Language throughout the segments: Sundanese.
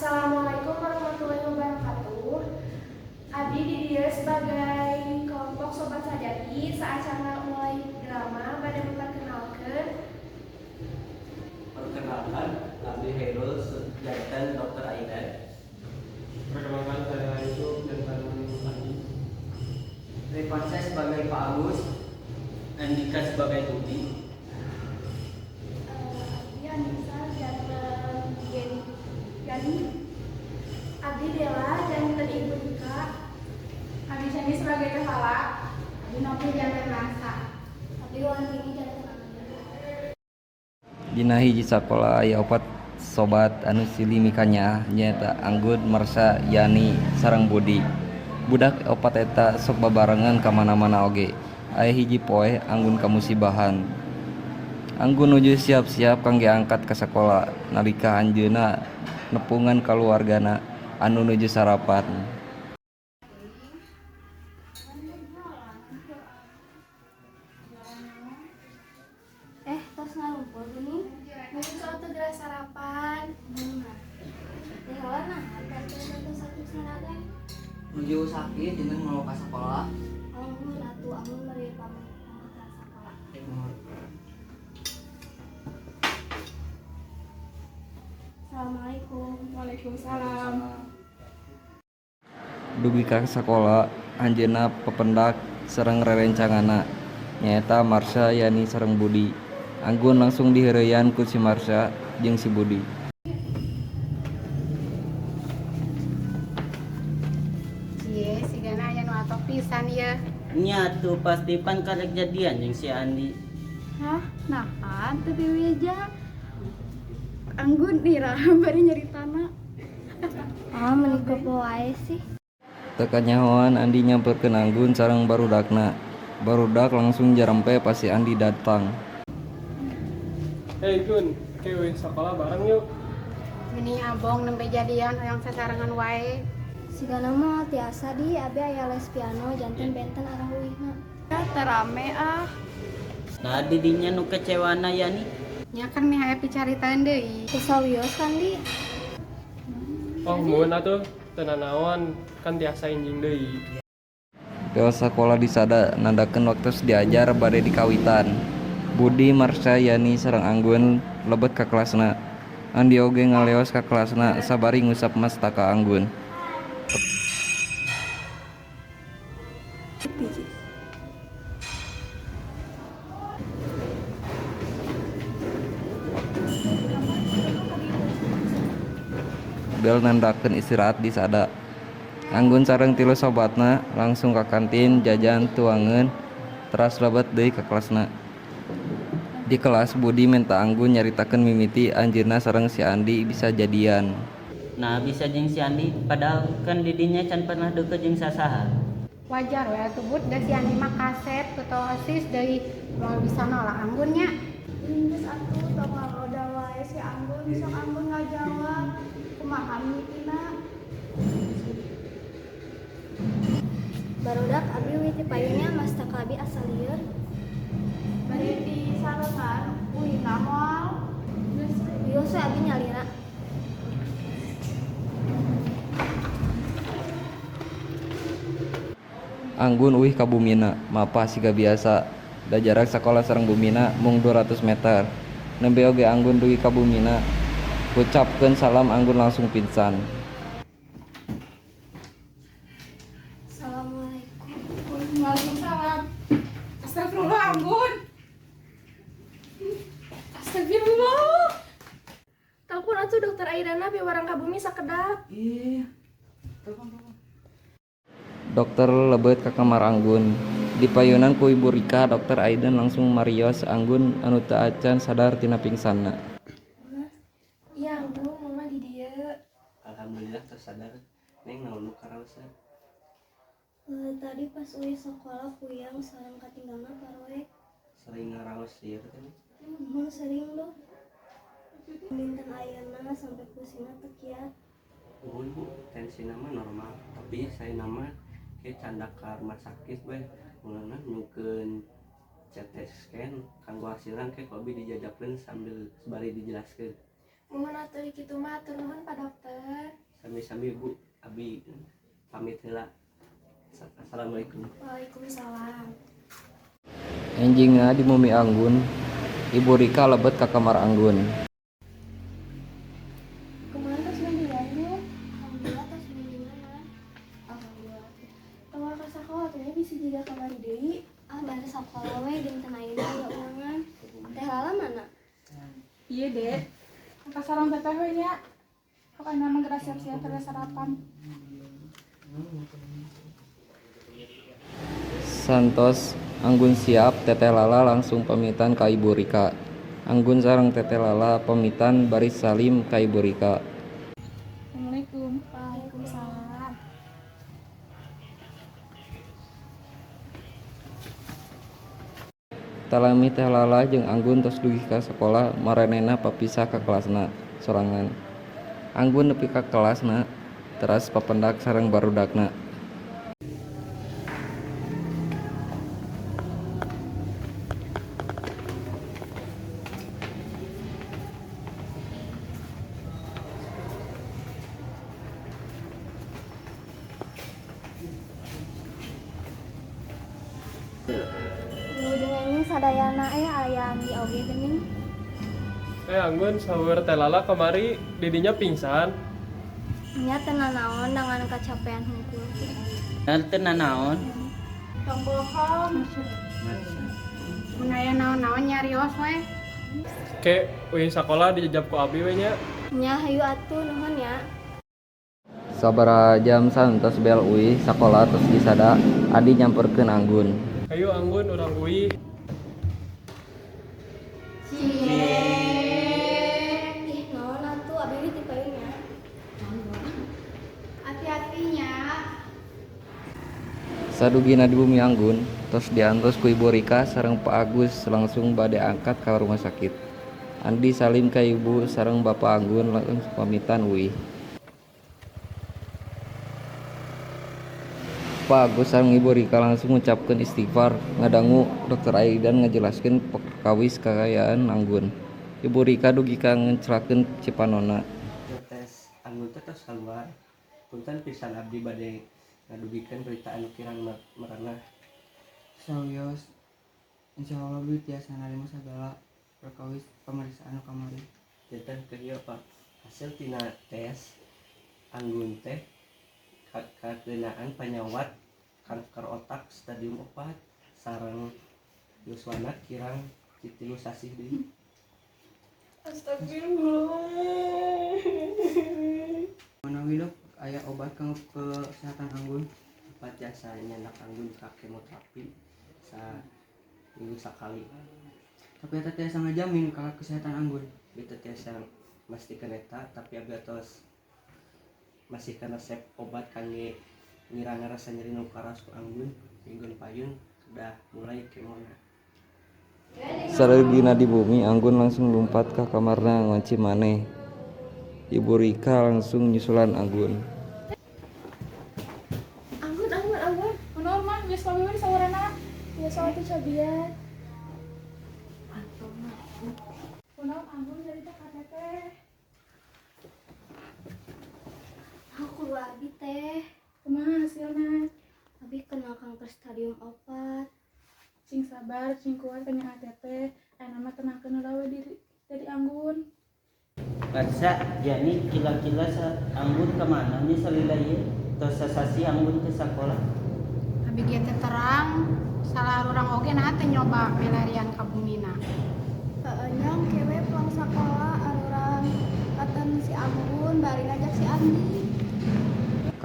Assalamualaikum warahmatullahi wabarakatuh. Abdi di dieu sebagai kelompok Sobat Sajati saat mulai drama pada memperkenalkan. Perkenalkan, Abdi Hairul janten Dr. Aidan. Perkenalkan, saya Yusuf janten Andi. Rifansyah sebagai Pak Agus. Andika sebagai Budi. Abdi Anissa janten Geni Yani, Abdi Dela janten Ibu Dika. Abdi Shani sebagai Kehala. Abdi Novi janten Rasa. Abdi Wantini janten Amanda. Dina hiji sakola aya opat sobat anu silih mikanyaah, nyaeta Anggun, Marsha, Yani, sareng Budi. Budak opat eta sok babarengan ka mana-mana oge. Aya hiji poe Anggun kamusibahan. Anggun nuju siap-siap kangge angkat ka sakola nalika anjeunna nepungan kaluargana anu nuju sarapan. Eh, tos ngarumpul geuning. Mungkin soal teu geura sarapan. Teh heula, nah, teh teh sakit sarapan. Nuju sakit dengan mau ka sekolah. Amun atuh, amun meri pamit pamit ka sakola. Assalamualaikum. Waalaikumsalam. Dugi ka sakola anjeunna pependak sareng rerencanganna, nyaeta Marsha, Yani sareng Budi. Anggun langsung diheureuyan ku si Marsha jeung si Budi. Cie, sigana aya nu atok pisan ieu. Nya tuh pasti pan karek jadian jeung si Andi. Hah, nahan teu bebeja. Anggun ira bari nyaritana. Ah, meuni kepo wae sih. Teu kanyahoan Andi nyamperkeun Anggun sareng barudakna. Barudak langsung jarempe pas si Andi datang. Hei Gun, ke uih sekolah bareng yuk. Meni abong nembe jadian hoyong sasarengan wae. Sigana mah tiasa di abi aya les piano, janten benten arah uihna. Teu rame ah. Nah, didinya nu kecewana Yani. Nya kan mihae picaritaan deui. Teu sawios kan di. Oh, muhun atuh, teu nanaon, kan tiasa injing deui. Bel sakola disada nandakeun waktos diajar bade dikawitan. Budi, Marsha, Yani sareng Anggun lebet ka kelasna. Andi oge ngaleos ka kelasna sabari ngusap mastaka Anggun. Bel nandakeun istirahat disada. Anggun sareng tilu sobatna langsung ka kantin jajan tuangeun teras lebet deui ka kelasna. Di kelas, Budi menta Anggun nyaritakeun mimiti anjeunna sareng si Andi bisa jadian. Nah, bisa jeung si Andi padahal kan didinya can pernah deket jeung sasaha. Wajar we atuh Bud, da si Andi mah kasep, ketua OSIS deui, moal bisa nolak Anggun nya. Geus atuh, tong ngaloda wae si Anggun, sok Anggun ngajawab. Kumaha mimitina? Barudak abi uih ti payunnya mastaka abi asa lieur. Bari disarengan uihna moal. Wios we abi nyalira. Anggun uih ka bumina, mapah siga biasa. Da jarak sakola sareng bumina mung 200 meter. Nembe oge Anggun dugi ka bumina. Ngucapkeun salam Anggun langsung pingsan. Assalamualaikum. Waalaikumsalam. Astagfirullah Anggun. Astagfirullah. Telepon atuh Dokter Aidana piwarang ka bumi sakedap. Iya. Telepon telepon. Dokter lebet ka kamar Anggun. Dipayunan ku Ibu Rika, Dokter Aidan langsung marios Anggun anu teu acan sadar tina pingsanna. Iya Anggun, mama di dieu. Alhamdulillah tersadar. Neng, naon nu karaosan? Eh, tadi pas uih sekolah puyang sareng katinggalna paroek. Sering ngaraos lieur kan? Muhun, sering loh. Dinten ayeuna sampai pusingna teu kiat. Nuhun, Bu, tensi mah normal, tapi saya nama ke candak ka rumah sakit we mulana nyungkeun CT scan kanggo hasilna ke kobi dijajakeun sambil bari dijelaskeun. Muhun atuh kitu mah, hatur nuhun Pak Dokter. Sami-sami Bu, abi pamit heula. Assalamualaikum. Waalaikumsalam. Enjingna di bumi Anggun, Ibu Rika lebet ka kamar Anggun. Kumaha tos mendingan, Bu? Alhamdulillah tos mendingan. Alhamdulillah. Tong ka sakola atuh nya, bisi jiga kamari deui. Ah, bade sakola we dinten ayeuna aya ulangan. Teh Lala mana? Iya, Dek. Ka sareng teteh we nya. Pokoknya mah geura siap-siap keur sarapan. Santos Anggun siap, Teteh Lala langsung pamitan ka Ibu Rika. Anggun sareng Teteh Lala pamitan bari salim ka Ibu Rika. Assalamualaikum. Waalaikumsalam. Talami Teh Lala jeung Anggun tos dugi ka sakola, maranehna papisah ka kelasna sorangan. Anggun nepi ka kelasna teras papendak sareng barudakna. Wilujeng sadayana, aya Andi oge geuning. Eh Anggun, saur Teh Lala kamari didinya pingsan. Nya teu nanaon, dengan kacapean hungkul. Teu nanaon. Tong bohong. Mun aya naon-naon nyarios we. Ke uih sakola dijajab ku abi we nya. Nya hayu atuh, nuhun ya. Sabaraha jam saentos bel uih sakola tos disada, Andi nyamperkeun Anggun. Hayu Anggun, urang uih. Ih, naon atuh, abi ge ti payun nya. Hati-hati nya. Sadugina di bumi Anggun, tos diantos ku Ibu Rika sareng Pak Agus langsung bade angkat ka rumah sakit. Andi salim ka ibu sareng bapa Anggun langsung pamitan uih. Pak Agus sareng Ibu Rika langsung ngucapkeun istighfar ngadangu Dr. Aidan ngajelaskeun perkawis kaayaan Anggun. Ibu Rika dugi ka ngenclakeun cipanonna. Tes Anggun teh tos keluar. Punten pisan, abdi bade ngadugikeun berita anu kirang merenah. Sawios, insyaallah abdi tiasa narima sagala perkawis pameriksaan nu kamari. Janten kieu Pak, hasil tina tes Anggun teh kakenaan panyawat kanker otak stadium 4 sareng yuswana kirang ti 3 sasih deui. Astagfirullah. Manawi Dok, aya obat kanggo kesehatan Anggun? Obat jasa nyandak Anggun ka kemoterapi sa minggu sakali. Tapi eta tiasa ngajamin ka kesehatan Anggun? Abdi teu tiasa mastikeun eta, tapi abdi atos masihkeun resep obat kangge ngirangan rasa nyeri nu karaos ku Anggun. Minggu payun udah mulai kemona. Sadugina di bumi Anggun langsung lumpat ka kamarna ngunci maneh. Ibu Rika langsung nyusulan Anggun. Anggun, Anggun, Anggun. Kunaon mah geus pawiwi saurana? Ya soal tuh cobian. Kunaon Anggun cerita ka teteh? Aku kudu abi teh. Kumaha hasilna? Abi kena kanker stadium 4. Cing sabar, cing kuat kanya teteh. Aya mah tenangkeun heula we diri dari Anggun. Barsa, Yani, kila-kila sa Anggun kemana nya salila ieu? Tos sasasi Anggun ke sekolah. Abi ge teu terang, salah urang oge naha teu nyoba milarian ka bumina. Heeh nya, engke we pulang sakola arurang katen si Anggun bari ngajak si Andi.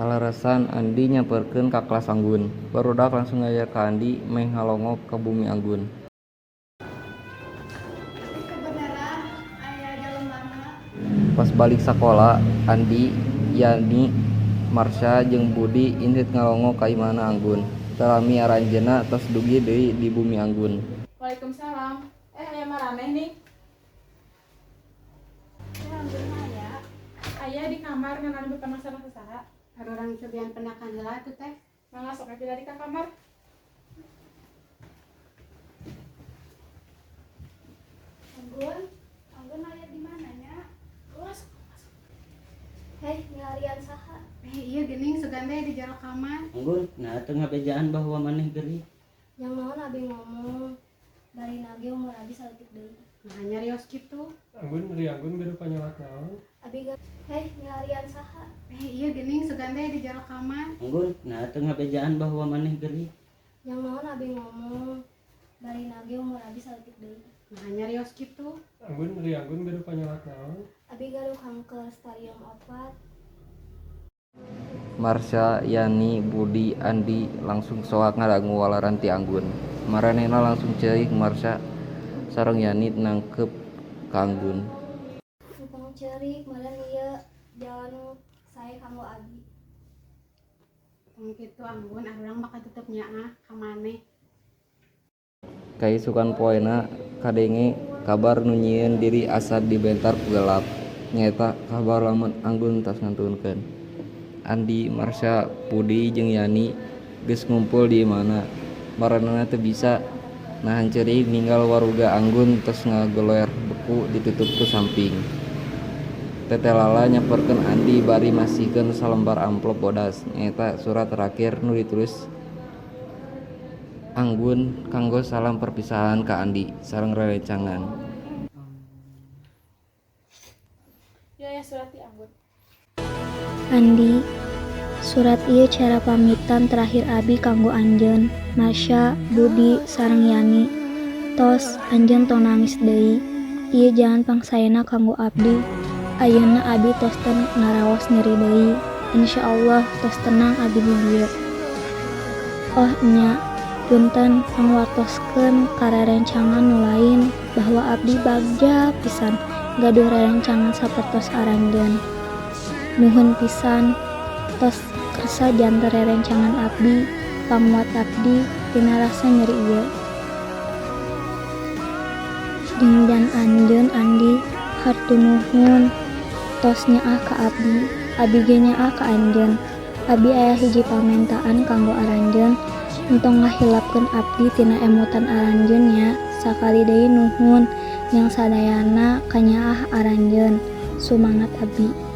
Kaleresan Andi nyamperkeun ka kelas Anggun. Barudak langsung ngaya ka Andi meh ngalongok ka bumi Anggun. Ih, kebenaran aya jalemana. Pas balik sakola, Andi, Yani, Marsha jeung Budi indit ngalongok ka imahna Anggun. Teu lami aranjeunna tos dugi deui di bumi Anggun. Waalaikumsalam. Eh, aya maraneh nih. Eh, Anggun mah aya. Aya di kamar ngan abi masalah sasaha. Arurang cobian pendakan heula atuh teh. Mangga sok aya ka kamar. Anggun, Anggun aya di mana nya? Heh, milarian saha? Eh, iya geuning sugan teh di jero kamar. Anggun, nah teu ngabejaan bahwa maneh gering. Yang naon abi ngomong? Bari nage umur abi saeutik deui. Nah, nyarios kitu. Anggun, ri Anggun gaduh panyawat naon? Abi ga. Heh, milarian saha? Eh, iya geuning sugan teh di jero kamar. Anggun, nah teu ngabejaan bahwa maneh gering. Yang naon abi ngomong? Bari nage umur abi saeutik deui. Nah, nyarios kitu. Anggun, ri Anggun gaduh panyawat naon? Abi gaduh kanker stadium 4. Marsha, Yani, Budi, Andi langsung soak ngadangu waleran ti Anggun. Maranehna langsung ceurik. Marsha sareng Yani nangkep ka Anggun. Entong ceurik, meureun ieu jalan nu sae kanggo abi. Tong kitu, Anggun, urang bakal tetep nyaah ka maneh. Kaisukan poena kadenge kabar nu nyieun diri asa dibentar ku gelap, nyaeta kabar lamun Anggun tos ngantunkeun. Andi, Marsha, Budi jeung Yani geus ngumpul di imahna. Maranehna teu bisa nahan ceurik ninggal waruga Anggun tos ngagoler beku ditutup ku samping. Teteh Lala nyamperkeun Andi bari masihkeun salembar amplop bodas, nyaeta surat terakhir nu ditulis Anggun kanggo salam perpisahan ka Andi sareng rerencangan. Ieu aya surat ti Anggun. Andi, surat ieu cara pamitan terakhir abi kanggo anjeun, Marsha, Budi, sareng Yani. Tos, anjeun tong nangis deui. Ieu jalan pangsaena kanggo abdi. Ayeuna abi tos teu ngaraos nyeri deui. Insyaallah tos tenang abi di dieu. Oh nya, punten pangwartoskeun ka rerencangan nu lain bahwa abdi bagja pisan gaduh rerencangan sapertos aranjeun. Nuhun pisan tos kersa janten rerencangan abdi, panguat abdi tina rasa nyeri ieu. Jeung jan anjeun Andi, hatur nuhun tos nyaah ka abdi, abi ge nyaah ka anjeun. Abi aya hiji pamentaan kanggo aranjeun, entong ngahilapkeun abdi tina emutan aranjeun nya. Sakali deui nuhun yang sadayana kanyaah aranjeun. Sumangat abdi.